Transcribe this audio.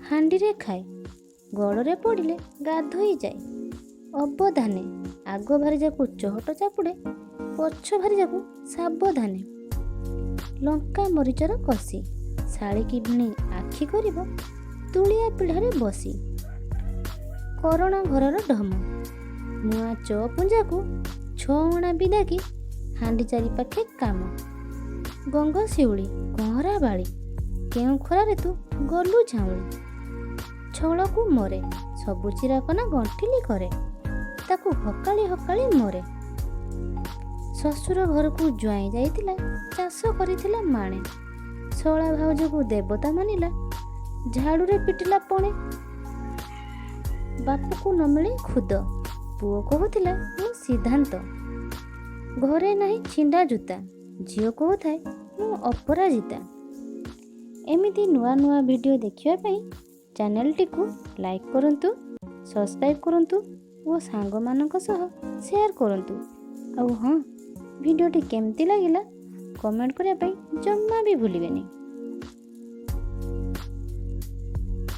ହାଣ୍ଡିରେ ଖାଏ, ଗୋଡ଼ରେ ପଡ଼ିଲେ ଗାଧୋଇ ଯାଏ। ଅବଧାନେ, ଆଗ ଭାରିଯାକୁ ଚହଟ ଚାପୁଡ଼େ, ପଛ ଭାରିଯାକୁ ସାବଧାନେ। ଲଙ୍କା ମରିଚର କଷି, ଶାଳିକି ଭିଣେଇ ଆଖି କରିବ ତୁଳିଆ ପିଢ଼ାରେ ବସି। କରଣ ଘରର ଢମ, ମୁଆଁ ଚ ପୁଞ୍ଜାକୁ ଛଅଣା ବିଦାକି ହାଣ୍ଡି ଚାରିପାଖେ କାମ। ଗଙ୍ଗଶିଉଳି କହଁରା ବାଳି, କେଉଁ ଖରାରେ ତୁ ଗଲୁ ଝାଉଁଳି। ଛଳକୁ ମରେ, ସବୁ ଚିରାକନା ଗଣ୍ଠିଲି କରେ, ତାକୁ ହକାଳି ହକାଳି ମରେ। ଶ୍ୱଶୁର ଘରକୁ ଜ୍ୱାଇଁ ଯାଇଥିଲା, ଚାଷ କରିଥିଲା ମାଣେ। ଶଳା ଭାଉଜକୁ ଦେବତା ମାନିଲା, ଝାଡ଼ୁରେ ପିଟିଲା ପଣେ। ବାପକୁ ନ ମିଳେ ଖୁଦ, ପୁଅ କହୁଥିଲା ମୁଁ ସିଦ୍ଧାନ୍ତ। ଘରେ ନାହିଁ ଛିଣ୍ଡା ଜୁତା, ଝିଅ କହୁଥାଏ ମୁଁ ଅପରାଜିତା। ଏମିତି ନୂଆ ନୂଆ ଭିଡ଼ିଓ ଦେଖିବା ପାଇଁ ଚ୍ୟାନେଲଟିକୁ ଲାଇକ୍ କରନ୍ତୁ, ସବସ୍କ୍ରାଇବ୍ କରନ୍ତୁ ଓ ସାଙ୍ଗମାନଙ୍କ ସହ ସେୟାର କରନ୍ତୁ। ଆଉ ହଁ, ଭିଡ଼ିଓଟି କେମିତି ଲାଗିଲା କମେଣ୍ଟ କରିବା ପାଇଁ ଜମା ବି ଭୁଲିବେନି।